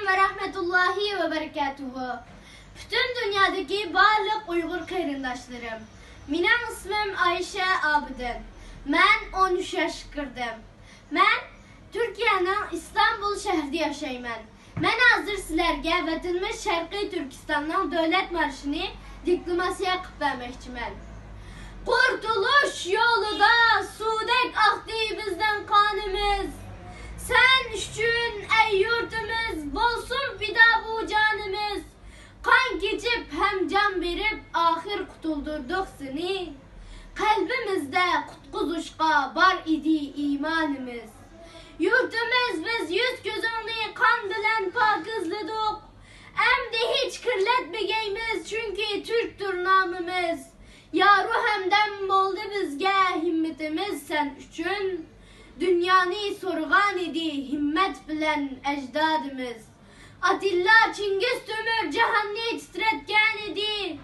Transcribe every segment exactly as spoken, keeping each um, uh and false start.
ۋە رەھمەتۇللاھى ۋە بەرىكاتۇھۇ. پۈتۈن دۇنيادىكى بارلىق ئۇيغۇر قېرىنداشلىرىم، مېنىڭ ئىسمىم ئايشە ئابىدىن. مەن ئون ئۈچ ياشقا كىردىم. مەن تۈركىيەنىڭ ئىستانبۇل شەھىرىدە ياشايمەن. مەن ھازىر سىلەرگە ۋەتىنىمىز شەرقىي تۈركىستاننىڭ دۆلەت مارشىنى دېكلاماتسىيە قىلىپ بەرمەكچىمەن. قۇرتۇلۇش يولىدا سۇدەك ئاقتى بىزنىڭ قانىمىز. سەن ئۈچۈن، ئەي يۇرتىمىز، بولسۇن پىدا بۇ جانىمىز. قان كېچىپ ھەم جان بېرىپ، ئاخىر قۇتۇلدۇردۇق سېنى. قەلبىمىزدە قۇتقۇزۇشقا بار ئىدى ئىمانىمىز. يۇرتىمىز، بىز يۈز-كۆزۈڭنى قان بىلەن پاكىزلىدۇق. ئەمدى ھېچ كىرلەتمىگەيمىز، چۈنكى تۈركتۇر نامىمىز. يارۇ ھەمدەم بولدى بىزگە ھىممىتىمىز سەن ئۈچۈن. دۇنيانى سورىغانىدى ھىممەت بىلەن ئەجدادىمىز. ئاتىللا چىڭگىز تۆمۈر جاھاننى تىترەتكەنىدى.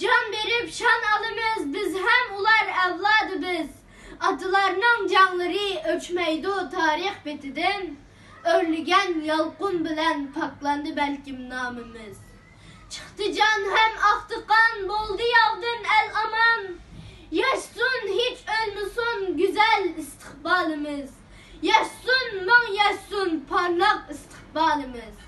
جان بېرىپ شان ئالىمىز، بىز ھەم ئۇلار ئەۋلادى بىز. ئاتىلارنىڭ جەڭلىرى ئۆچمەيدۇ تارىخ بېتىدىن. ئۆرلىگەن يالقۇن بىلەن پاكلاندى بەلكىم نامىمىز. چىقتى جان ھەم ئاقتى قان، بولدى ياۋدىن ئەل ئامان. ياشىسۇن، ھېچ ئۆلمىسۇن گۈزەل ئىستىقبالىمىز. ياشىسۇن، مىڭ ياشىسۇن پارلاق ئىستىقبالىمىز.